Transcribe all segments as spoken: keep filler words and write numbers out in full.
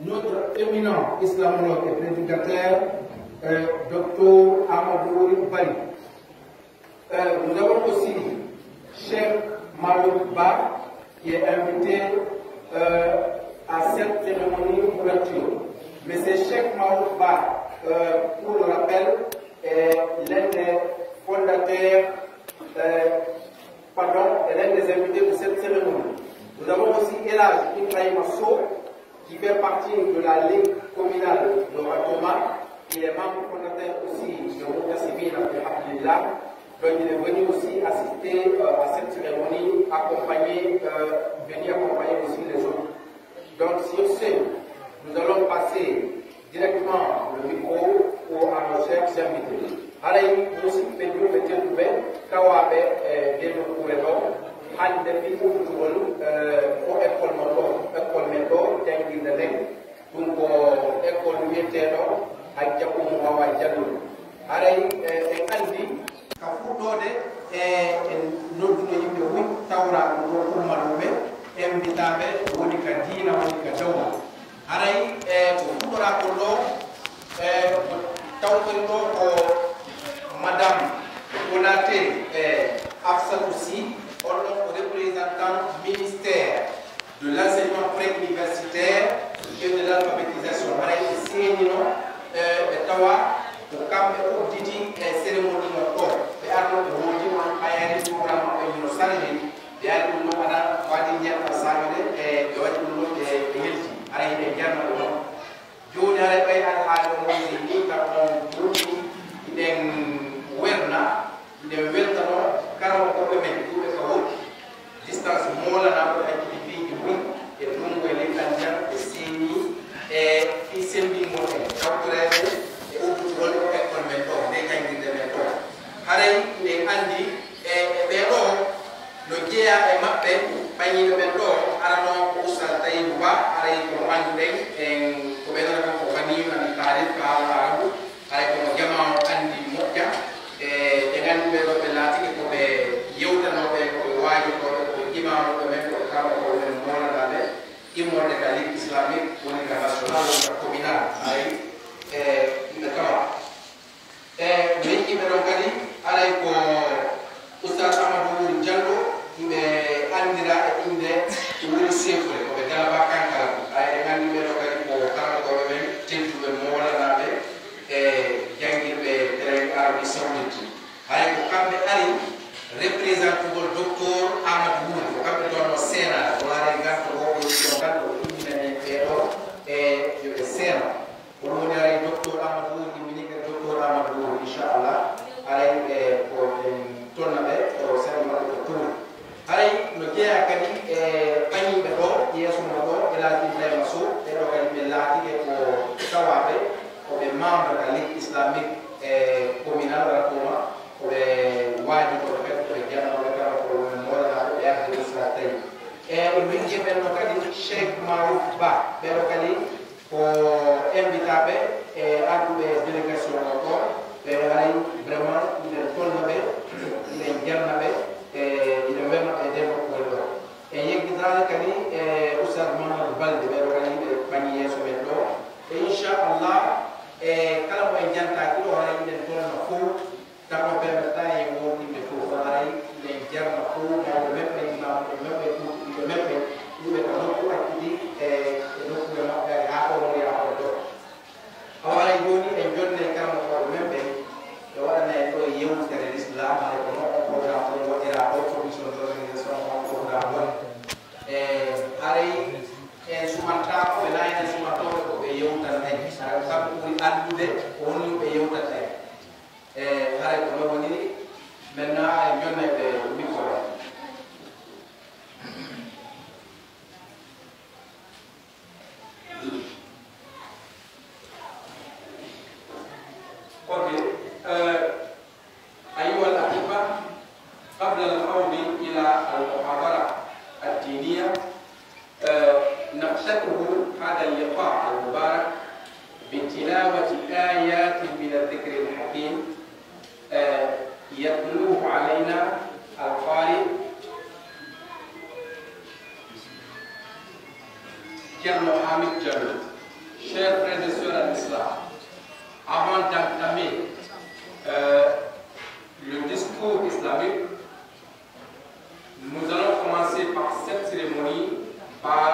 Notre éminent islamologue et prédicateur, euh, docteur Amadou Wuri Bari. Euh, nous avons aussi Cheikh Marouk Ba, qui est invité, euh, à cette cérémonie ouverture. Monsieur Cheikh Marouk Ba, euh, pour le rappel, est l'un des fondateurs, euh, pardon, est l'un des invités de cette cérémonie. Nous avons aussi Elhadj Ibrahima Sow, qui fait partie de la Ligue communale de Ratoma. Il est membre fondateur aussi de Moutassibina fi Hablillah. Donc, il est venu aussi assister, euh, à cette cérémonie, accompagner, euh, venir accompagner aussi les autres. Donc, sur ce, nous allons passer directement le micro au, à nos chers invités. Haray musidɓe julɓe tedduɓe tawaaɓe e nder nokkuure ɗo, hannde fii udditugol, eh, o école mon ɗo, école men ɗo, janngirde nden, ɗum ko école wiyeteeɗo Hajja Ummu Hawa Jallo. Haray, eh, en anndi ka fuɗɗoode, e, en nodduno yimɓe buy tawra ɗum ɗo ummaɗo ɓe, embitaaɓe woni ka diina, woni ka dawla. Haray, e, ko fuɗɗoraa kon ɗo, e, ko tawtori ɗo ko Madame Konaté, e, Afsatou Sy, on ɗon ko représentant ministère de l'enseignement préuniversitaire et de l'alphabétisation. Haray ɓe seenino, e, ɓe tawa ko kamɓe udditi e cérémonie on ɗo. Ɓe arno ɓe hooti on, ɓayani programme maɓɓe hino sarri. Ɓe ari ɗum ɗon ana waɗi ndiyam ɗam saanude, e ɓe waɗi ɗum ɗon ɓe, ɓe yelti. Haray hiɗen jarna ɗum ɗon. Jooni haray ɓay alhaali on woni ni kam on ɗuuɗi, hiɗen werna, hiɗen weltano karamokooɓe men ɗuuɓe ka woɗɗi. Distance moolanaaɗo activité piiji buy e ndungu e leggal ndiyam e seeni e fii semmbingol en tawtoreede e udditugol e école men ɗo, nde janngirde men ɗo. Haray hiɗen anndi e, e ɓee ɗoo no jeyaa e maɓɓe, ɓaŋiiɓe ɓen ɗoo, arano ko Ustaz Tayibu Ba, haray ko mo annduɗen, en ko ɓeynata kon ko ganiyun ani taarif ka haala Arabu, haray ko mo jamaa on anndi moƴƴa. E, en anndi ɓee ɗoo ɓe laatike ko ɓe yewtanooɓe, ko ɓe waajotooɓe, ko ɓe imaamooɓe men, ko ɓe karamokooɓe men moolanaaɓe, immorde ka Ligue Islamique, woni ka national, woni ka communal, haray, e, ɓe tawa. E, no yiɗi ɓe ɗon kadi, haray ko Ustaz Amadou Wuri Jallo, ɓe anndira e innde Wuri Sefure, ko ɓe Galaba Kankara. Haray en anndi ɓe ɗon kadi ko karamokooɓe men tedduɓe moolanaaɓe e janngirɓe ɗereji Arabie Saoudite. Haray ko kamɓe ari représentugol Docteur Amadou Wuri, ko kamɓe ɗon no seenaade, ko haray garto o ɗo ɗon tan ɗo innani ɓee ɗoo e yo ɓe seeno. Ko ɗum woni haray Docteur Amadou Wuri, immini kadi Docteur Amadou Wuri, inchallah. Haray ɓe ko en tonna ɓe, ko sari maɓɓe ko tuuri. Haray no jeyaa kadi e ɓaŋiiɓe ɗoo, yeeso mo ɗoo, El Hadj Ibrahima Sow, ɓee ɗoo kadi ɓe laatike ko tawaaɓe, ko ɓe membre ka Ligue Islamique e communal walla ko ma, ko ɓe waajotooɓe kadi, ko ɓe jannooɓe kala, ko ɓe moolanaaɓe, ɓe arde Oustaz Taïb. E ɓe min keɓenno kadi Cheikh Marouf Ba, ɓee ɗoo kadi ko invitaaɓe e arduɓe délégation o ɗo, ɓe haray vraiment hiɗen tolna ɓe, hiɗen jarna ɓe, e hiɗen welna ɓe e nder nokkuwel ɗo. En yeggitaali kadi e Oustaz Mamadou Balde, ɓee ɗoo kadi ɓe ɓaŋi yeeso men ɗo. E inchallah, e kala mo en jantaaki ɗo, haray hiɗen tolna fow. Tawa ɓe mbaɗata e wondiɓe fof, haray hiɗen jarna fof mawɓe men ɓen, imaamuɓe men ɓen, kuutuɗiiɓe men ɓen, ɗuuɓe ka nokku acciti e, e nokkuure maɓɓe ari haa ɗo woni haa ɗo. Awa haray jooni en jonnay karamokooɓe men ɓen, ɓe waɗana en ɗo yewtere l'islam, haray ko non on programme on waɗiraa ɗo, commission d'organisation on programme on. E haray en sumantaako, ɓe naa enen sumantooɓe ko ɓe yewtanta en, haray ko kamɓe ɓuri anndude ko honno ɓe yewtanta en. E haray ko non woniri, maintenant en jonnay ɓe micro on. Ok. Euh, أيها الأحبة، قبل الخوض إلى المحاضرة الدينية، آه، نفتتح هذا اللقاء المبارك بتلاوة آيات من الذكر الحكيم، آه، يتلوه علينا القارئ Ceerno Hamid Jallo. Chers frères et sœurs en islam, avant d'entamer euh, le discours islamique, nous allons commencer par cette cérémonie, par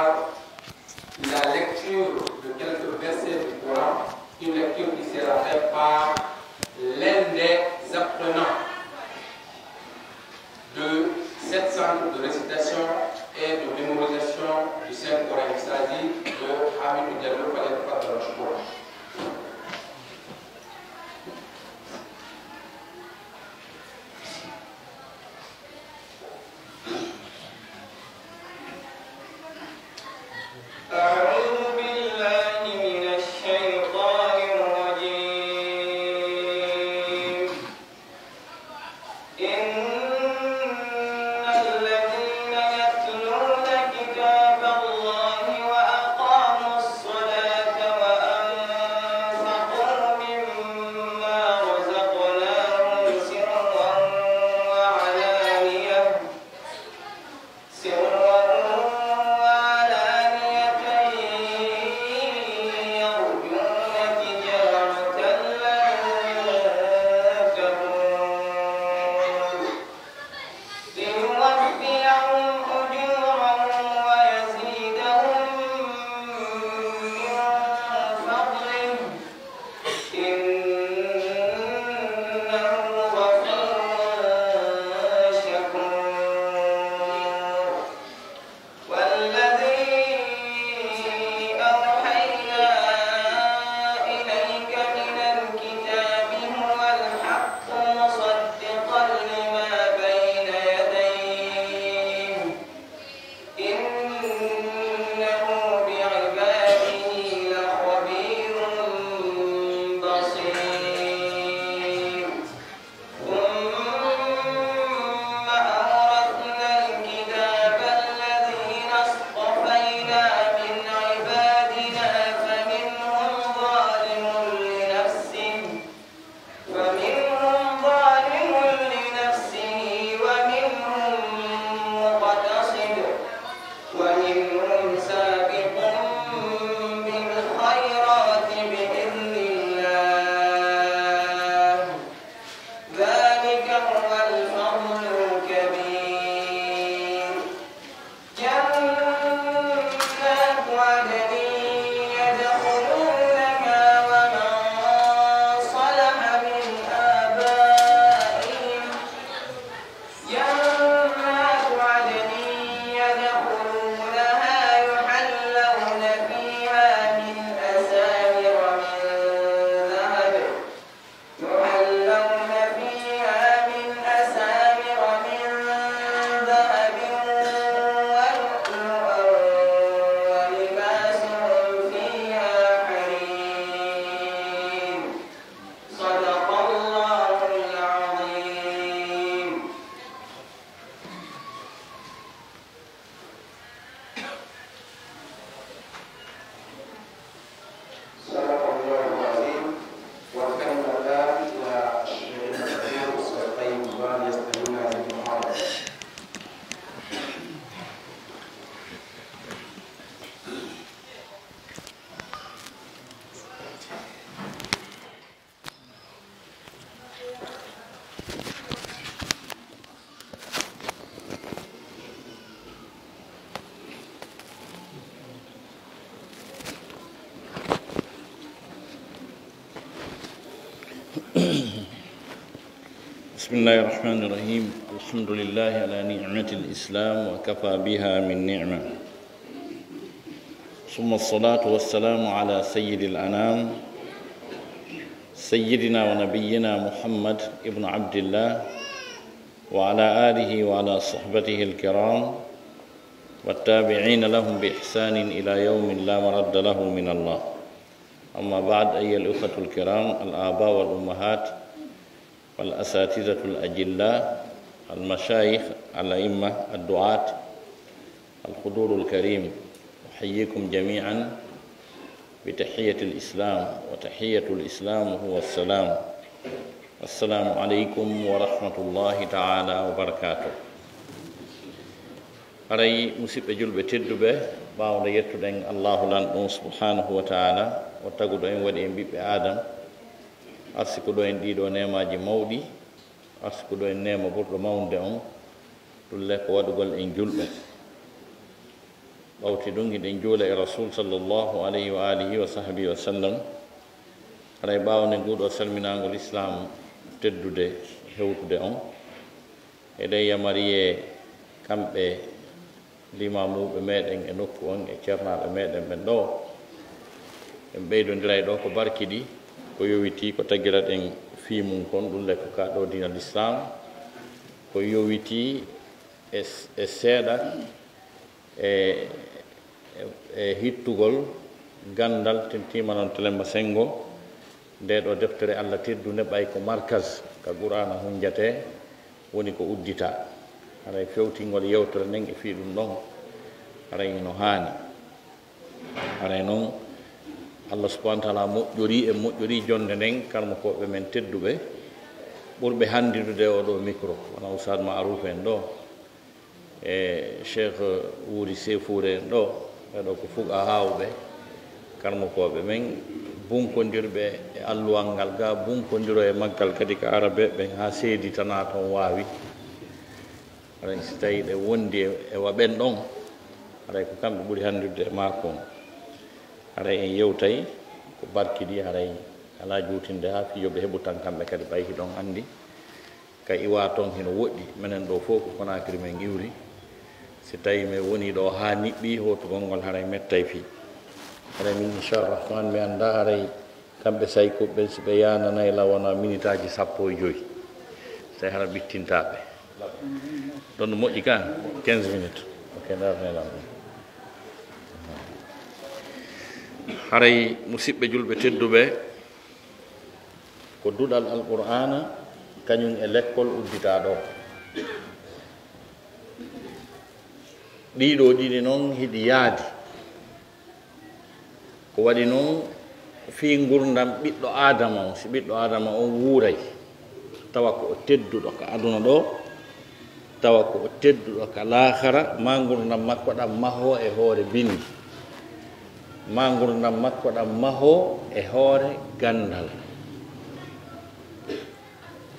la lecture de quelques versets du Coran, une lecture qui sera faite par l'un des apprenants de cette centre de récitation et de mémorisation du Saint-Coran. Il s'agit de Hamidou Diallo, فليتفضل مشكورا. أعوذ بالله من الشيطان الرجيم. إن الذين يتلون كتاب الله وأقاموا الصلاة وأنفقوا مما رزقناهم سرا وعلانية سرا وعلانية يرجون تجارة لن تبور ليوفيهم أجورهم ويزيدهم من فضله إنه غفور شكور. والذي أوحينا إليك من الكتاب هو الحق مصدقا لما بين يديه إنه بعباده لخبير بصير. ثم أورثنا الكتاب الذين اصطفينا من عبادنا فمنهم ظالم لنفسه فمنهم ظالم لنفسه ومنهم مقتصد ومنهم سابق بالخيرات بإذن الله ذلك هو الفضل الكبير. جنات عدن يدخلونها ومن صلح من آبائهم. جنات عدن يدخلونها يحلون فيها من أساور من ذهب يحلون فيها من أساور من ذهب ولؤلؤا ولباسهم فيها حرير. صدق الله العظيم. صدق الله العظيم. والكلمتان إلى شيخنا الدكتور أستاذ طيب بن يستمعنا بالمحاضرة. بسم الله الرحمن الرحيم. الحمد لله على نعمة الإسلام وكفى بها من نعمة. ثم الصلاة والسلام على سيد الأنام سيدنا ونبينا محمد ابن عبد الله وعلى آله وعلى صحبته الكرام والتابعين لهم بإحسان إلى يوم لا مرد له من الله. أما بعد، أيها الأخوة الكرام، الآباء والأمهات والأساتذة الأجلاء، المشايخ، الأئمة، الدعاة، الحضور الكريم، أحييكم جميعا بتحية الإسلام، وتحية الإسلام هو السلام. السلام عليكم ورحمة الله تعالى وبركاته. Haray, musiɓɓe julɓe tedduɓe, Ɓaawo nde yettuɗen Allaahu Lanɗo on subhaanahu wa ta'aalaa, o taguɗo en, waɗi en ɓiɓɓe Aadam, arsikuɗo en ɗii ɗoo neemaaji mawɗi, arsikuɗo en neema ɓurɗo mawnde on, ɗun le ko waɗugol en julɓe. Ɓawti ɗun, hiɗen juula e Rasuul sallallaahu alayhi wa aalihi wa sahbihi wa sallam. Haray ɓaawo nden nguu ɗoo salminaango Lislaam teddude hewtude on, eɗen yamariyee kamɓe limaamuuɓe meɗen e nokku on e ceernaaɓe meɗen ɓen ɗoo. En ɓeydondiray ɗoo ko barki ɗi, ko yowitii ko tagiraɗen fii mun kon, ɗun le ko ka ɗoo diina Lislaam, ko yowitii e, e seeɗa e, e, e hittugol ganndal tintiima non telemba senngo, ndee ɗoo deftere Alla teddunde, ɓay ko markaz ka Qur'aana hunjatee, woni ko udditaa. Haray fewtingol yewtere nden e fii ɗun ɗon, haray hino haani. Haray non, Alla subhaanahu wa ta'aalaa moƴƴorii en, moƴƴorii jonnde nden, karmokooɓe men tedduɓe, ɓurɓe hanndidude e oo ɗoo mikro, wano Ustaad Ma'aruuf en ɗoo, e Cheikh Wuuri Seefuure en ɗoo, ɓee ɗoo ko fuqahaa'uɓe, karmokooɓe men, bunkondirɓe e alluwal ngal, gaa bunkondiroo e maggal kadi ka Arabeeɓe ɓen, haa seeditanaa ton waawi. Haray si tawii ɗe wondi e, e wa ɓen ɗon, haray ko kamɓe ɓuri hanndirde e maaku on. Haray en yewtay ko barki ɗi, haray alaa juutinde haa fii yo ɓe heɓu tan kamɓe kadi, ɓay hiɗon anndi ka iwaa ton hino woɗɗi. Menen ɗoo fow ko Konaakiri men iwri. Si tawii men wonii ɗoo haa niɓɓii, hootugol ngol haray mettay fii. Haray min, inchallah rahman, mi anndaa haray kamɓe saykuɓe ɓen, si ɓe yaananay la wona minitaaji sappo e joy, tawi hara ɓittintaa ɓe. Ɗon no moƴƴi ka, quinze minutes. Ok, ndarne lan ɗum. Haray, musiɓɓe julɓe tedduɓe, ko duɗal Alqur'aana, kañum e lekkol udditaa ɗoo. Ɗii ɗoo ɗiɗi non hiɗi yaadi. Ko waɗi non fii ngurndan ɓiɗɗo Aadama on, si ɓiɗɗo Aadama on wuuray, tawa ko o tedduɗo ka aduna ɗoo, tawa ko o tedduɗo ka laakara, maa ngurndan makko ɗan mahoo e hoore bindi, maa ngurndan makko ɗan mahoo e hoore ganndal.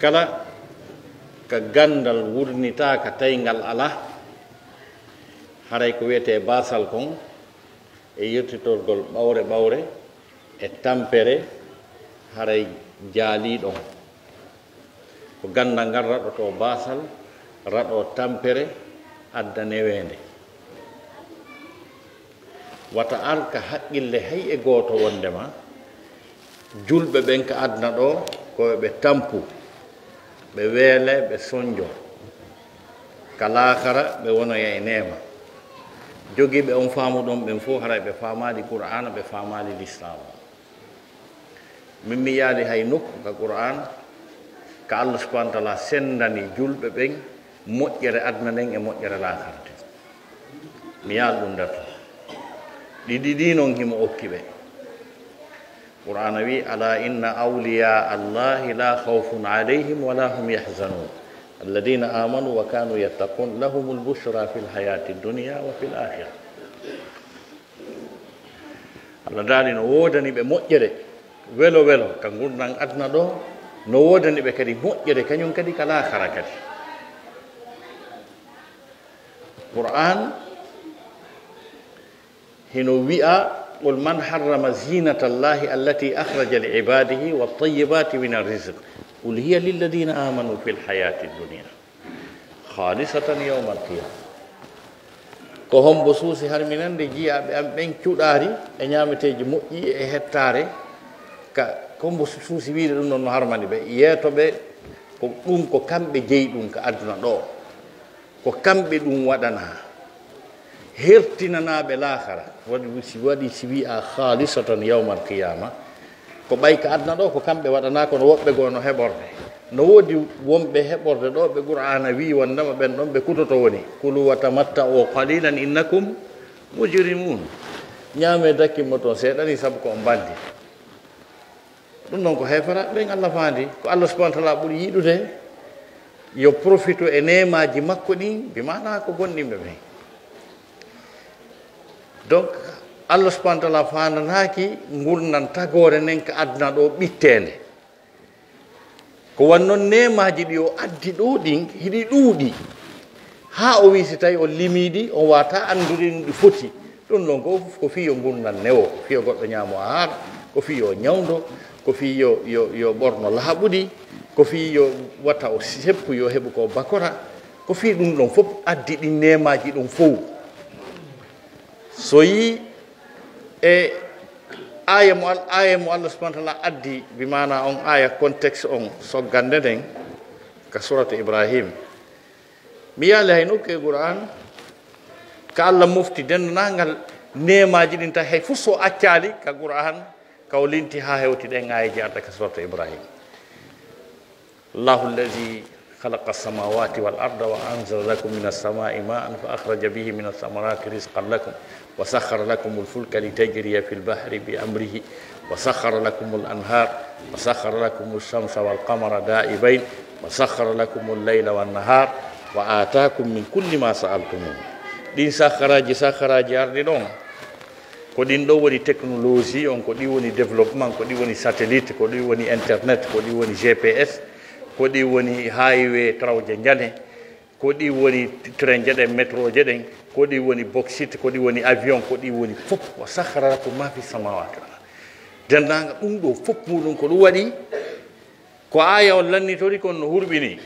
Kala ka ganndal wurnitaaka tawi ngal alaa, haray ko wi'etee baasal kon, e yirtitorgol ɓawre ɓawre e tampere, haray jaalii ɗon. Ko ganndal ngal raɗotoo baasal, raɗoo tampere, adda neweende. Wata ar ka haqqille hay e gooto wonndema julɓe ɓen ka aduna ɗoo, ko yo ɓe tampu, ɓe weele, ɓe sonjo. Ka laakara, ɓe wonoya e neema. Jogiiɓe on faamu ɗon ɓen fow, haray ɓe faamaali Qur'aana, ɓe faamaali Lislaamu. Min mi yi'aali hay nokku ka Qur'aana, ka Allah subhaanahu wa ta'aalaa senndani julɓe ɓen moƴƴere aduna nden e moƴƴere laakara nden. Mi yi'aali ɗum nder ton. Ɗi ɗiɗi non himo okki ɓe. Qur'aana wi'i, "Alaa inna awliyaa Allaahi laa khawfun alayhim wa laa hum yahzanuun. Alladiina aamanuu wa kaanuu yattaquun. Lahumul bushraa fil hayaatid dunyaa wa fil aakhirah." Allah daali no woodani ɓe moƴƴere, welo welo ka ngurndan aduna ɗoo, no woodani ɓe kadi moƴƴere kañum kadi ka laakara kadi. Qur'aan hino wi'a, "Qul man harrama ziinata Allaahi allatii akhraja li ibaadihi wat tayyibaati mina rizq. Qul hiya lilladiina aamanuu fil hayaatid dunyaa." Khalisatan yawmal qiyama. Ko hombo suusi harminande jiyaaɓe am ɓen cuɗaari e ñaameteeji moƴƴi e hettaare ka, ko hombo su-, suusi wiide ɗum ɗon no harmani ɓe? Yeeto ɓe, ko ɗum ko kamɓe jeyi ɗum ka aduna ɗoo. Ko kamɓe ɗum waɗanaa. Hertinanaaɓe laakara. Waɗi si, waɗi si wi'a khalisatan yawmal qiyama. Ko ɓay ka aduna ɗoo, ko kamɓe waɗanaa, kono woɓɓe goo no heɓorde. No woodi wonɓe heɓorde ɗoo, ɓe Qur'aana wi'i wonndema ɓen ɗon ɓe kutoto woni, "Kulu wa tamatta'u qalilan innakum mujrimun." Ñaamee dakkin mo ton seeɗa ni, sabu ko on bandi. Ɗum ɗon ko heeferaaɓe ɓen Allah faandi. Ko Allah subhaanahu wa ta'aalaa ɓuri yiɗude yo profito e neemaaji makko ɗin, bi maanaa ko gomɗinɓe ɓen. Donc, Allah subhanahu wa ta'ala faandanaaki ngurndan tagoore nden ka aduna ɗoo ɓitteende. Ko wano non neemaaji ɗi o addi ɗoo ɗin hiɗi ɗuuɗi. Haa o wi'i si tawi on limii ɗi, on waawataa anndude no ɗi foti. Ɗun ɗon ko, ko fii yo ngurndan newo, ko fii yo goɗɗo ɲaamo a haara, ko fii yo ɲawndo, ko fii yo, yo, yo ɓorno laaɓuɗi, ko fii yo wata o seppu, yo heɓu ko bakora, ko fii ɗun ɗon fow addi ɗin neemaaji ɗin fow. So yii e aaya mo Al-, aaya mo Allah subhanahu wa ta'ala addi, bi maana on aaya contexte on soggande nden ka suratu Ibrahim. Mi yaali hay nokku e Qur'an ka Allah mofti denndaangal neemaaji ɗin, tawi hay fuu so accaali ka Qur'an, ka o linti haa hewti ɗen aayeeji arta ka suratu Ibrahim. الله الذي خلق السماوات والأرض وأنزل لكم من السماء ماء فأخرج به من الثمرات رزقا لكم وسخر لكم الفلك لتجري في البحر بأمره وسخر لكم الأنهار وسخر لكم الشمس والقمر دائبين وسخر لكم الليل والنهار وآتاكم من كل ما سألتموه. Ɗin sakharaaji, sakharaaji arɗi ɗon, ko ɗin ɗon woni technologie on, ko ɗin woni développement, ko ɗin woni satellite, ko ɗin woni internet, ko ɗin woni G P S, ko ɗin woni highway, trawje njane, ko ɗin woni train je ɗen, métro je ɗen, ko ɗin woni bauxite, ko ɗin woni avion, ko ɗin woni fow. وسخر لكم ما في السماوات والأرض. Denndaangal ɗun ɗoo fow muuɗun ko ɗun waɗi, ko aaya on lannitori kon no hurɓini.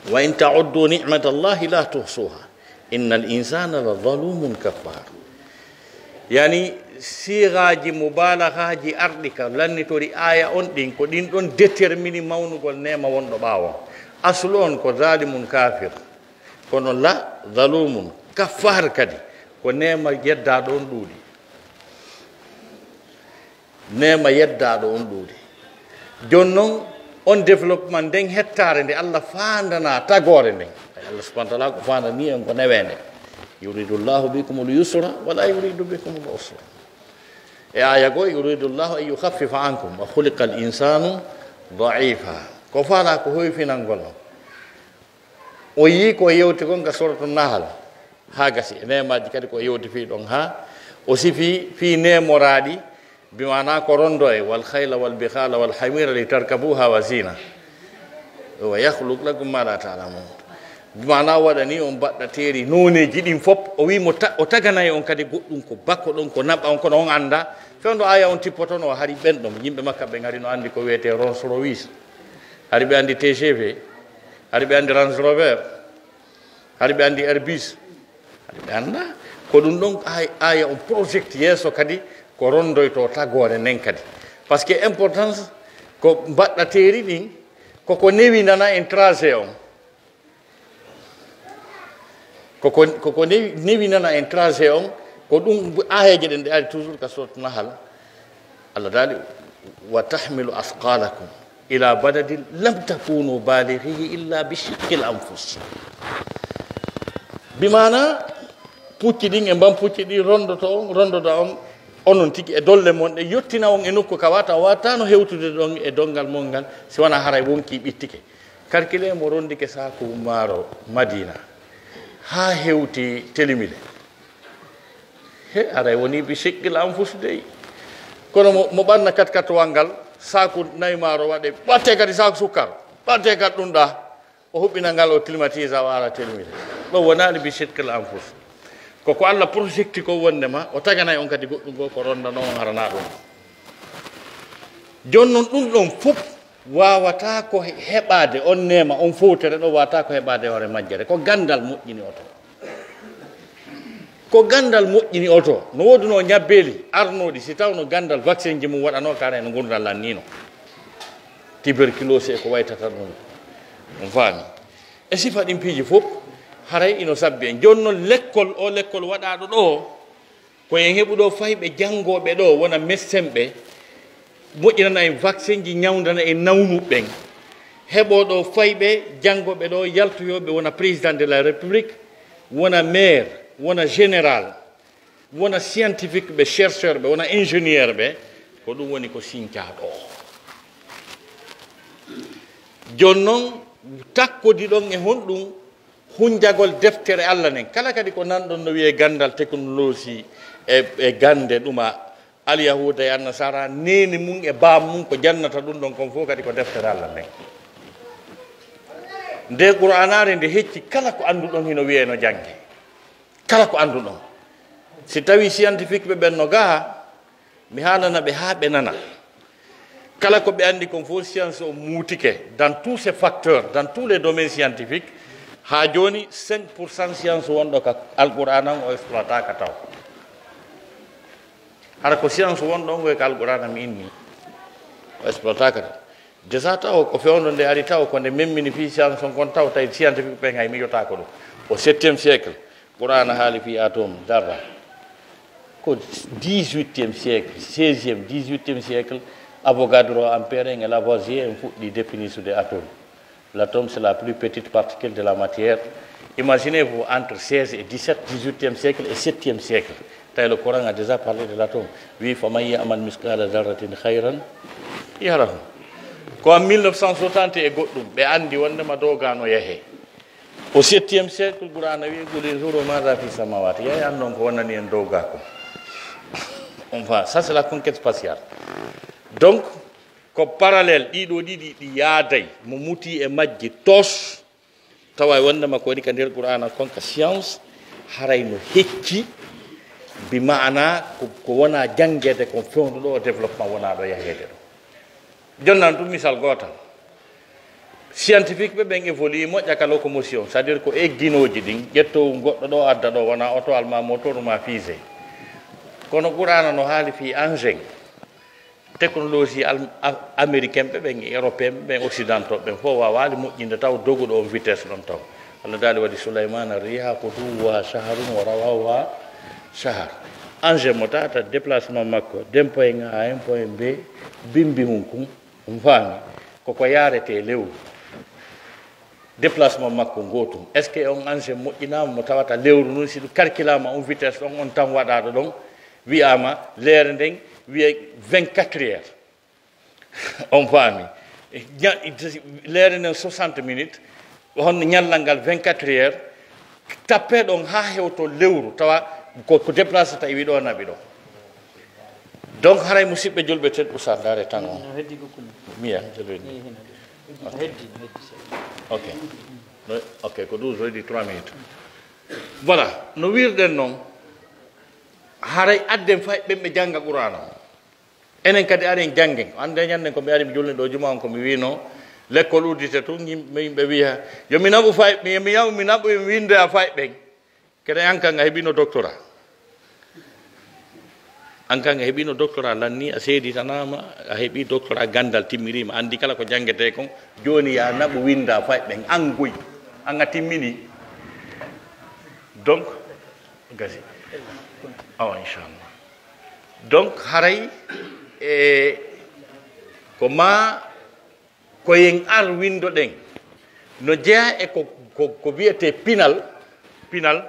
وإن تعدوا نعمة الله لا تحصوها إن الإنسان لظلوم كفار. Yani, siiraaji mubaalagaaji arɗi ka lannitori aaya on ɗin, ko ɗin ɗon détermini mawnugol neema wonɗo ɓaawo on. Aslu on ko zaalimun kaafir. Kono la zalumun kaffaar kadi, ko neema yeddaaɗo on ɗuuɗi. Neema yeddaaɗo on ɗuuɗi. Jooni non, on développement, nden hettaare nde Allah faandanaa tagoore nden. Ay, Allah subhanahu wa ta'ala ko faandanii en ko neweende. يريد الله بكم اليسر ولا يريد بكم العسر. E aaya goo, يريد الله أن يخفف عنكم وخلق الإنسان ضعيفا. Ko faalaa ko hoyfinangol on. O yi'i ko yewti kon ka Suratu Nahal. Haa gasi, e neemaaji kadi ko yewti fii ɗon haa o sifii fii neemoraaɗi, bi maanaa ko rondo e, والخيل والبغال والحمير لتركبوها وزينة ويخلق لكم ما لا تعلمون. Bi maanaa waɗanii on baɗɗateeri nooneeji ɗin fow, o wi'i mo ta-, o taganay on kadi goɗɗun ko bako ɗon, ko naɓa on, kono on anndaa. Fewndo aaya on tippotono, hari ɓen ɗon, yimɓe Makka ɓen hari no anndi ko wi'etee Rolls Royce. Hari ɓe anndi T G V, hari ɓe anndi Range Rover, hari ɓe anndi Airbus, hari ɓe anndaa. Ko ɗun ɗon aay-, aaya on project yeeso kadi ko rondoytoo tagoore nden kadi. Parce que importance ko baɗɗateeri ɗin, ko ko newinana en trajet on. Ko ko, ko ko newi-, newinana en trajet on, ko ɗun aayeeje ɗen ɗe ari toujours ka Suratu Nahal. Allah daali, وتحمل أثقالكم إلى بلد لم تكونوا بالغيه إلا بشق الأنفس. Bi maanaa, pucci ɗin e mban pucci ɗin rondoto on, rondoda on, onon tigi e dolle mon ɗen, yottina on e nokku ka wata, wataano hewtude ɗon e dongal mon ngal, si wanaa haray wonkii ɓittike. Calculer mo rondike saaku maaro Madina, haa hewti Telimile. He, haray wonii bi shiqqil anfus dey. Kono mo, mo ɓanna katkatowal ngal, saaku nayi maaro waɗe, ɓattee kadi saaku sukkar, ɓattee kadi ɗun ɗaa, o huɓɓina ngal, o climatisa, o ara Telimile. Ɗon wonaali bi shiqqil anfus. Ko ko Alla projecti ko wonde ma, o taganay on kadi goɗɗun goo ko rondano on haranaa ɗun. Jooni non ɗun ɗon fow waawataa ko heɓaade on neema, on fowtere ɗon waawataa ko heɓaade hoore majjere. Ko ganndal moƴƴini oto. Ko ganndal moƴƴini oto. No woodunoo ɲabbeeli arnooɗi, si tawno ganndal vaccin ji mum waɗanoo ka hara no ngurndan lanniino. Tuberculose e ko waytata ɗun. On faami? E sifa ɗin piiji fow, haray ino sabbi en. Jooni non lekkol, oo lekkol waɗaaɗo ɗoo, ko en heɓu ɗoo fayɓe janngooɓe ɗoo wona médecin ɓe, moƴƴinana en vaccin ji, ɲawndana en nawnuɓe ɓen. Heɓoo ɗoo fayɓe janngooɓe ɗoo yaltoyooɓe wona président de la République, wona maire, wona général, wona scientifique ɓe, chercheur ɓe, wona ingénieur ɓe, ko ɗun woni ko sincaa ɗoo. Jooni non, takkodi ɗon e honɗun? Hunjagol deftere Alla nden. Kala kadi ko nanɗon no wi'ee ganndal, teknolosi e, e gannde ɗuma, Alyahuuda e Annasaara, neene mun e baam mun ko jannata ɗun ɗon kon fow kadi ko deftere Alla nden. Nde Qur'aanaare nde hecci kala ko annduɗon hino wi'ee no janngee. Kala ko annduɗon. Si tawii scientifique ɓe ɓen no gaha, mi haalana ɓe haa ɓe nana. Kala ko ɓe anndi kon fow, science o muutike dans tous ses facteurs, dans tous les domaines scientifiques. Haa jooni, cinq pour cent science wonɗo ka Alqur'aana on o exploitaka taw. Hara ko science wonɗo on ko e ka Alqur'aana mi inni, o exploitaka taw. Déjà taw ko fewndo nde ari taw ko nde memmini fii science on kon taw tawi scientifique ɓen hay mijotaako ɗum. Au septième siècle, Qur'aana haali fii atome, zarra. Ko dix-huitième siècle, seizième, dix-huitième siècle, Avogadro, Ampère en e Lavoisier en fuɗɗi définisude atome. L'atome, c'est la plus petite particule de la matière. Imaginez-vous, entre seize et dix-sept, dix-huitième siècle et septième siècle. Tawi le Coran a déjà parlé de l'atome. Wi, "Faman ya'mal mithqala dharratin khayran yarahu." Ko en mille neuf cent soixante e goɗɗum, ɓe anndi wonndema dow gaa no yahee. Au septième siècle, Qur'aana wi, "Qul inzuru madha fi samawati." Yahi anndon ko wonani en dow gaa kon. On va, ça c'est la conquête spatiale. Donc, ko parallèle, ɗiɗo ɗiɗi ɗi yaaday, mo muti e majji tos, tawa wonndema ko woni ka nder Qur'aana kon ka science, haray no hecci, bi ma'ana ko, ko wona janngeede kon fewndo ɗo o développement wona ɗo yaheede ɗo. Jonnan ɗum misal gootal. Scientifique ɓe ɓen évolue moƴƴa ka locomotion, c'est-à-dire ko egginooji ɗin, ƴettowu goɗɗo ɗo adda ɗo, wona oto alma motor ma fusée. Kono Qur'aana no haali fii engin. Technologie al-, a-, américain ɓe ɓen, européen ɓe ɓen, occidentaux ɓen fof waawaali moƴƴinde taw doguɗo on vitesse ɗon taw. Allah daali waɗi Sulaymana riha ko duwuha shahrun wa rawahuha shahar. Engin mo tawata déplacement makko, den point A, en point B, bimbi mum kun, on faami, koko yaarete lewru. Déplacement makko ngootum. Est-ce que on engin moƴƴinaama mo tawata lewru ndun, si ɗum calculaama on vitesse ɗon, on tan waɗaaɗo ɗon, wi'aama leere nden, wi'e vingt-quatre heures. On faami. Ña-, leere nden soixante minutes, on ñallal ngal vingt-quatre heures, tappee ɗon haa hewto lewru, tawa ko, ko déplacé ta iwi ɗo, naɓi ɗo. Donc, haray musidɓe julɓe tedduɓe, sa ndaare tan on. No heddi ko kunu. Miya, jalo ni. Ni hino de. No heddi, no heddi seeɗa. Ok. No, ok, ko douze heures trois minutes. Voilà, no wirɗen non, haray adden fay ɓen ɓe jannga Qur'aana on. Enen kadi aren janngen. Annde ñannden ko mi ari mi julni ɗo juma on ko mi wiino, lekkol uddite tun, yimɓe, yimɓe wiya, yo mi naɓu fay, mi, mi yaw, mi naɓu, mi winndoya fay ɓen. Kene an kan a heɓino doctorat. An kan a heɓino doctorat lanni, a seeditanaama, a heɓi doctorat, ganndal timmiriima, anndi kala ko janngetee kon, jooni yaa naɓu winnda fay ɓen, an goy, an a timmini. Donc, gasi. Awa, inchallah. Donc, haray, e, ko ma Ko en ar winndoɗen no jeyaa e ko, ko, ko wi'etee pinal. Pinal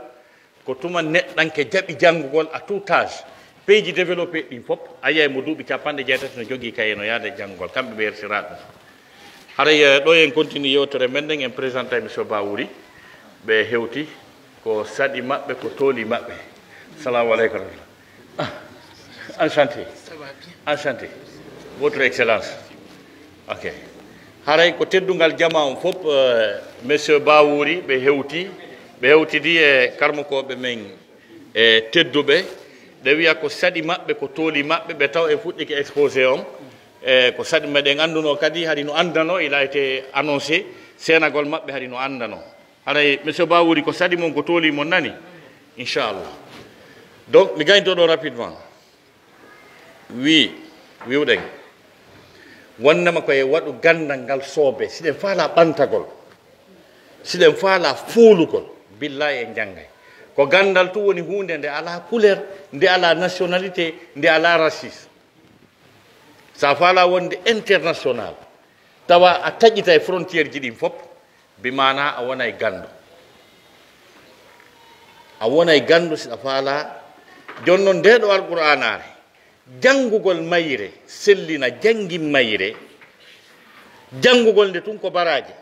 ko tuma neɗɗanke jaɓi janngugol à tout âge. Pays ji développé ɗin fof, a yi'ay mo duuɓi cappanɗe jeetati no jogii kaye no yaada e janngugol, kamɓe ɓe yersiraa ɗum. Haray, eh, ɗo en continue yewtere men nden, en présentay Monsieur Bawuri, ɓe hewti ko saɗi maɓɓe, ko tooli maɓɓe. Salamu aleykum. Ah, enchanté. Ça va bien. Enchanté. Votre Excellence. Ok. Haray ko teddungal jamaa on fof, euh, Monsieur Bawuri, ɓe hewti, ɓe hewtidi e karmokooɓe men e tedduɓe. Ɓe wiya ko saɗi maɓɓe, ko tooli maɓɓe, ɓe taw en fuɗɗike exposé on. E ko saɗi, meɗen anndunoo kadi, hari no anndanoo, il a été annoncé, seenagol maɓɓe hari no anndanoo. Haray, Monsieur Bawuri, ko saɗi mon, ko tooli mon nani? Inchallah. Donc, mi gaynto ɗo rapidement. Wi, wiwɗen. Wonnama ko e waɗu ganndal ngal soobe. Siɗen faala ɓantagol. Siɗen faala fuulugol. Billahi en janngay. Ko ganndal tun woni huunde nde alaa couleur, nde alaa nationalité, nde alaa racisme. Sa faala wonde international, tawa a taƴitay frontière ji ɗin fof, bi maana a wonay ganndo. A wonay ganndo si a faala. Jooni non, ndee ɗoo Alqur'aanaare, janngugol mayre, sellina, janngin mayre, janngugol nde tun ko baraaji.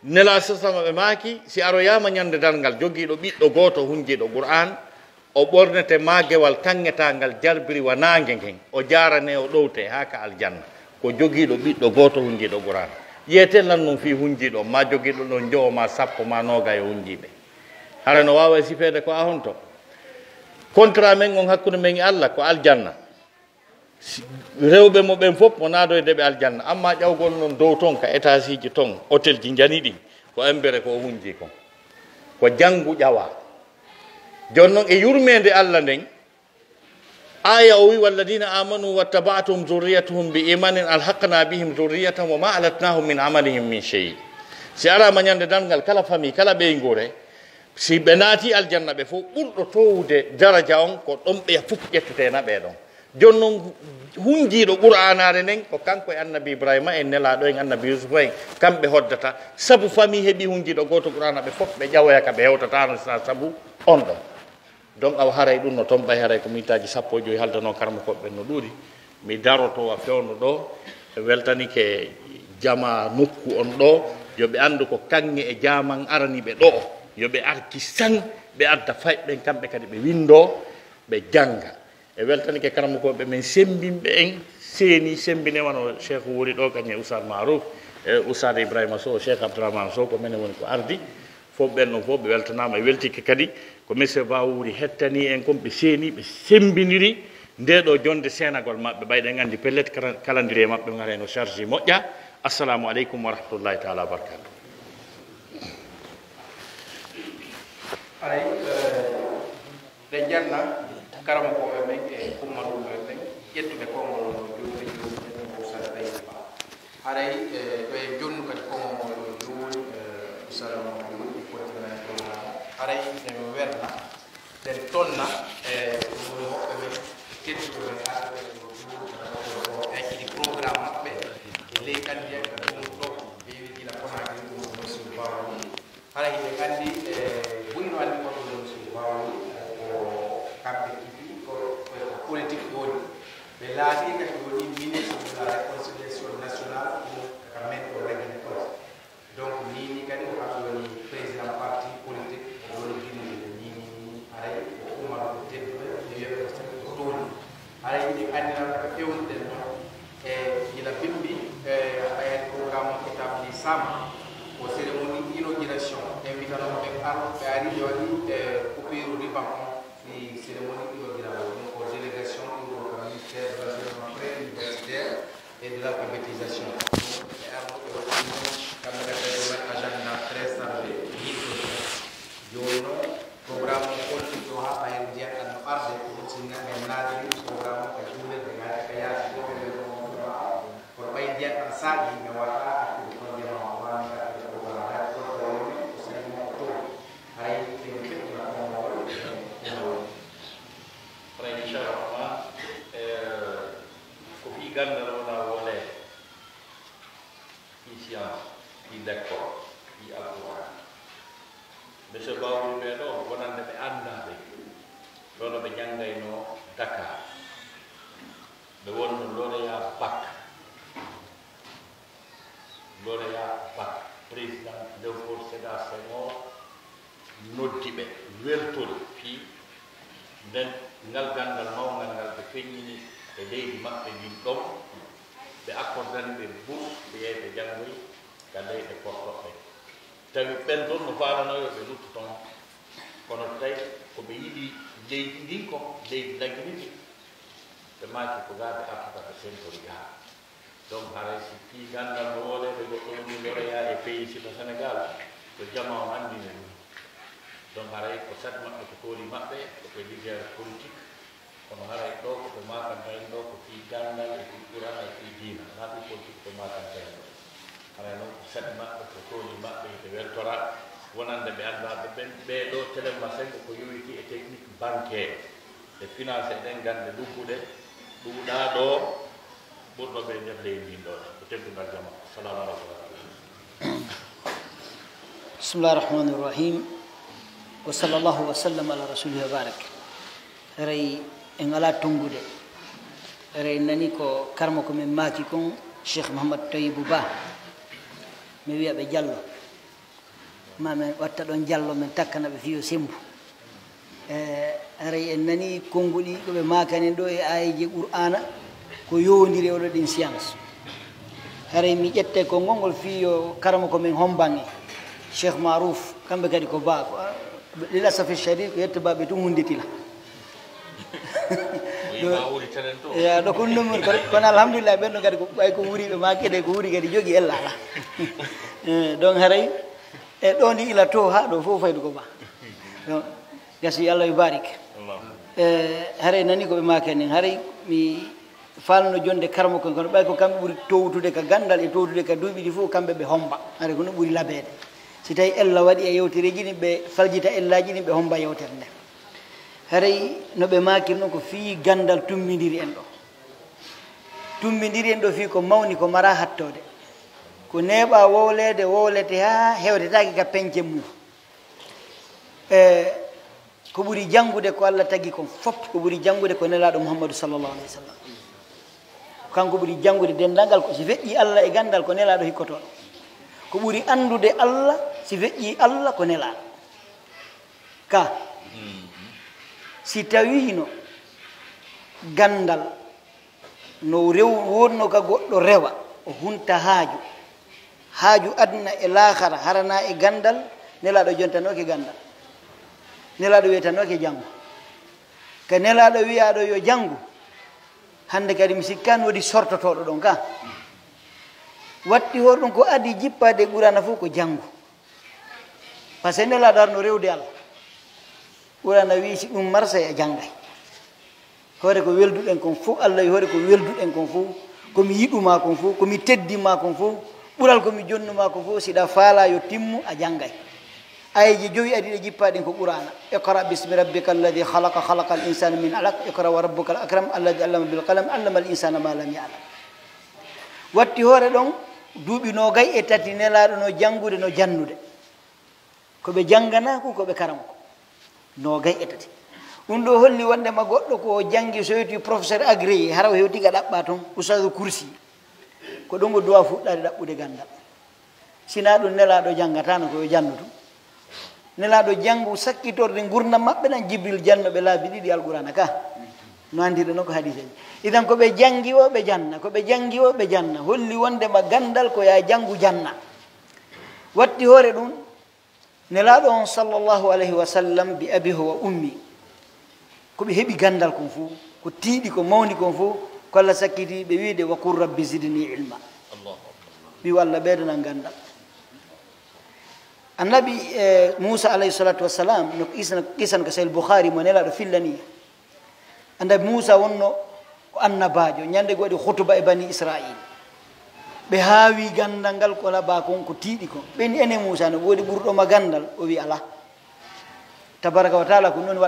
Nelaaɗo sallama ɓe maaki, si aroyaama ñande darngal jogiiɗo ɓiɗɗo gooto hunjiiɗo Qur'aan, o ɓornete maagewal kaŋŋetaangal jarbiri wa naange ngen, o jaarane o ɗowte haa ka aljanna. Ko jogiiɗo ɓiɗɗo gooto hunjiiɗo Qur'aan. Ƴeeten lan non fii hunjiiɗo, maa jogiiɗo ɗon njowo, maa sappo, maa noogay o hunjiiɓe. Hara no waawa sifeede ko a honto? Contrat men on hakkunde men e Alla ko aljanna. Si, rewɓe mo ɓen fof mo naadoyde ɓe aljanna. Amma ƴawgol non dow ton ka étageji ton, hôtelji njani ɗin, ko embere ko o hunji kon. Ko janngu ƴawa. Jon non e yurmeende Alla nden, aaya o wi, "Walladina amanu wattaba'atuhum zurriyatuhum bi imanin alhaqna bihim zurriyatahum wa ma alatnahum min amalihim min shay." Si arama ñande darngal kala famille, kala ɓeynguure, si ɓe naati aljanna ɓe fof ɓurɗo towude daraja on ko ɗon ɓe fof ƴettete na ɓee ɗon. Jon non hunjiiɗo Qur'aanaare nden ko kanko e annabi Ibrahima en nelaaɗo en annabi Yusufa en kamɓe hoddata sabu famille heɓi hunjiiɗo gooto Qur'aana ɓe fof ɓe ƴawoya ka ɓe hewtatano sa sabu on ɗon. Donc awa haray ɗum no toon ɓay haray ko minitaaji sappo e joyi haldanoo karamokooɓe ɓen no ɗuuɗi. Mi daroto wa fewndo ɗo, mi weltanike jamaa nokku on ɗo, yo ɓe anndu ko kaŋŋe e jaaman arani ɓe ɗo, yo ɓe arki san, ɓe adda fay ɓen kamɓe kadi ɓe winndoo, ɓe jannga. E weltanike karamokooɓe men semmbinɓe en, seeni semmbine wano Cheikh woni ɗo, kañum e Oustaz Marouf, e Oustaz Ibrahima Sow, Cheikh Abdourahmane Sow, ko menen woni ko ardi. Fof ɓen ɗon fof ɓe weltanaama, e weltike kadi ko Monsieur Bawuri hettani en kon, ɓe seeni, ɓe semmbiniri nde ɗo jonnde seenagol maɓɓe. Ɓay ɗen anndi pellet kala-, calendrier maɓɓe on haray no charge moƴƴa. Assalamu aleykum wa rahmatullahi taala wa barakatuh. Aray, eh, ɓe janna karamokooɓe men e ummaɗuɓe men, ƴettuɓe konngol on no juuɓe juuɓe, ƴettuɓe ko Ustaz Tayyib Ba. Haray, eh, ɓe jonnu kadi konngol ngol no juuɓe, eh, Ustaz Mamadou Diouf, e continue e programme. Haray, ɓe werna, ɓe tonna, eh, ɗum woni woɓɓe men, e tedduɓe men, arɓe ɓe no juuɓe, e ɗi programme maɓɓe, e ley kandi en, ka ɗum ɗo, ɓe yewi gila Conakry, ɗum ko Monsieur Bawoni. Haray hiɗen anndi, eh, buy no anndi ko ɗum woni Suu Bawol, ko kamɓe kifi, ko, ko, ko politique ɓe woni. Ɓe laatii kadi ɓe woni ministre de la réconciliation nationale pour ka men ɗo Lagine ɗo. Donc, nii nii kadi ko kamɓe woni président parti politique, ɓe woni diriger nii nii nii. Haray ko Umar ko tedduɓe, ɓe wiyaɓe ko saki ko tooni. Haray hiɗen anndi noon ko fewnuɗen noon, e gila bimbi, e, haɗa heen programme on établi sama, ko cérémonie inauguration, invitanooɓe ɓen aro, ɓe ari, ɓe waɗi, e, coupure ruban on, fii cérémonie inaugural on. Ɗum ko délégation ɗum ko ka ministère de l'enseignement préuniversitaire et de l'alphabétisation. Ɗum ɓe arno, ɓe waɗi ɗum, kamɓe kadi ɓe waɗi agenda très chargé, yiɗde. Jooni noon, programme on holliɗo haa ɓayri ndiyan ɗan no arde, ko ɗum sinna men naatiri programme on ka juulirde, haa ka yaasi fof ɓe ɓe ɗon on ɗuma. Kono ɓay ndiyan ɗan saaƴi, men waawataa artude kon jama on, maa men artude programme, hay ko ɗon ko woni, ko saaƴi mo ko toon. Haray ɓe no feƴƴi ma ɗon mo woni, ɓe no woni. Haray inchallah, eh, ko fii ganndal wonaa wooleede. Fii science, fii lekkol, fii Alqur'aan. Monsieur Bawol ɓee ɗoo, wonande ɓe anndaa ɓe, ɗoo no ɓe janngaynoo Dakar. Ɓe wonno lauréat bac. Lauréat bac. Président Léopold Sédar Senghor noddi ɓe, weltori fii nden, ngal ganndal mawngal ngal ɓe feññini e leydi maɓɓe ndin ɗon, ɓe accordani ɓe bourse, ɓe yahi ɓe janngoyi ka leyɗe portoɗe. Tawi ɓen ɗon no faalano yo ɓe luttu ton, kono tawi ko ɓe yiɗi leydi ndin ko, leydi Lagine ndin, ɓe maaki ko gaa ɓe artata ɓe sentori gaa. Donc, haray si fii ganndal no wooleede goɗɗo woni lauréat e pays si to Sénégal, ko jamaa on anndini ɗum. Donc, haray ko saɗi maɓɓe, ko tooli maɓɓe, ko ɓe leader politique, kono haray ɗoo ko ɓe maakanta en ɗoo ko fii ganndal e fii Qur'aana e fii diina, naa fii politique ɓe maakanta en ɗoo. Haray non ko saɗi maɓɓe, ko tooli maɓɓe, hiɓe weltora wonande ɓe anndaa ɓe ɓen, ɓee ɗoo Télema Sengo ko yowitii e technique bancaire, e finance e ɗen gannde lugguɗe, ɗuuɗaa ɗoo, ɓurɗo ɓe e nder leydi ndin ɗoo, ko teddungal jama. Assalamu aleykum wa rahmatullah. Bismillahi rahmani rahim. Wa sallallahu wa sallam ala rasulihi wa barak. Haray en alaa tonngude. Haray en nani ko karamoko men maaki kon, Cheikh Mouhamadou Tayyibou Ba. Mi wiya ɓe Jallo. Ma men watta ɗon jallo, men takkana ɓe fii yo semmbu. E, haray en nanii konnguɗi ko ɓe maakanen ɗoo e aayeeje Qur'aana, ko yowondiri e oɗo ɗin science. Haray mi ƴetta e konngol ngol fii yo karamoko men homban en, Cheikh Marouf, kamɓe kadi ko baa, ko, lil asafi shadid, ko yetto baaɓe tun hunnditila. Ɗo, ya, ɗo ko ɗum ɗon woni, kono, kono alhamdulillah, ɓen ɗon kadi ko, ɓay ko wuri ɓe maaki de, ko wuri kadi jogi ella alaa. Eh, donc haray, e ɗo ndi ila to haa ɗo fof faydu ko baa. Donc, gasi Allah yo barik. Eh, haray nani ko ɓe maaki nen, haray mi faalno jonde karamoko en, kono ɓay ko kamɓe ɓuri towtude ka ganndal e towtude ka duuɓi ɗi fof, kamɓe ɓe homba. Haray ko no ɓuri labeede. Si tawi ella waɗi e yewtereeji ɗin, ɓe faljita ellaaji ɗin, ɓe homba yewtere nden. Haray no ɓe maakiri non ko fii ganndal tummbindiri en ɗo. Tummbindiri en ɗo fii ko mawni, ko maraa hattoode. Ko neeɓaa wowleede, wowlete haa hewtetaake ka peñce mum. E ko ɓuri janngude ko Allah tagi kon fof, ko ɓuri janngude ko Nelaaɗo Muhammadu sallallahu alayhi wa sallam. Kanko ɓuri janngude denndaangal ko si feƴƴii Allah e ganndal ko Nelaaɗo hikkotoo ɗon. Ko ɓuri anndude Allah si feƴƴii Allah ko Nelaaɗo. Ka, si tawiino ganndal no rew-, wonno ka goɗɗo rewa, o hunta haaju, haaju aduna e laakara, harana e ganndal, Nelaaɗo jontanooke ganndal. Nelaaɗo wi'etanooke janngu. Ka Nelaaɗo wi'aaɗo yo janngu, hannde kadi mi sikkaani woodi sortotooɗo ɗon ka. Watti hoore ɗum ko adii jippaade e Qur'aana fof ko janngu. Par ce que Nelaaɗo arno rewde Allah. Qur'aana wi'i si ɗum marsay a janngay. Hoore ko welduɗen kon fof, Allah wi'i hoore ko welduɗen kon fof, ko mi yiɗu maa kon fof, ko mi teddi maa kon fof, ɓural ko mi jonnu maa kon fof, si ɗa faalaa yo timmu, a janngay. Ayeeje jowi adii ɗe jippaaɗen ko Qur'aana. Iqra bismi rabbika alladhi khalaqa, khalaqal insana min alaq, iqra wa rabbuka al akram, alladhi allama bil qalam, allama al insana ma lam ya'lam. Watti hoore ɗon, duuɓi noogay e tati Nelaaɗo no janngude, no jannude. Ko ɓe jannganaa ko, ko ɓe karama ko. Noogay e tati. Ɗum ɗoo holli wonndema goɗɗo ko o janngi, so yewti professeur agréé, hara o hewti ka ɗaɓɓaa ton, Ustaazu Kursi. Ko ɗon o duwaa fuɗɗaade ɗaɓɓude ganndal. Sinaa ɗum Nelaaɗo janngataano ko yo jannu tun. Nelaaɗo janngu sakkitorde ngurndan maɓɓe ɗan, Jibril janno ɓe laabi ɗiɗi Alqur'aana ka. No anndirɗen non ko hadiiseeji. Idan ko ɓe janngi o ɓe janna, ko ɓe janngi o ɓe janna. Holli wonndema ganndal ko yaa janngu janna. Watti hoore ɗum, Nelaaɗo on sallallahu alayhi wa sallam bi abi huwa ummi. Ko ɓe heɓi ganndal kon fof, ko tiiɗi, ko mawni kon fof, ko Allah sakkiti ɓe wi'ude, "Wa qul rabbi zidni ilma." Allahu akbar. Ɓiwo Allah ɓeydanan ganndal. Annabi, eh, Muusa alayhi salatu wassalam, no isna, kisan ko Sahih Bukhari mo Nelaaɗo fillani. Annabi Muusa wonno ko annabaajo, ñande goo waɗi khutuba e Bani Israil. Ɓe haawi ganndal ngal ko labaa kon, ko tiiɗi kon. Ɓe ni, "Enen Muusa, no woodi ɓurɗo ma ganndal?" O wi, "Alaa." Tabaraka wa taala ko non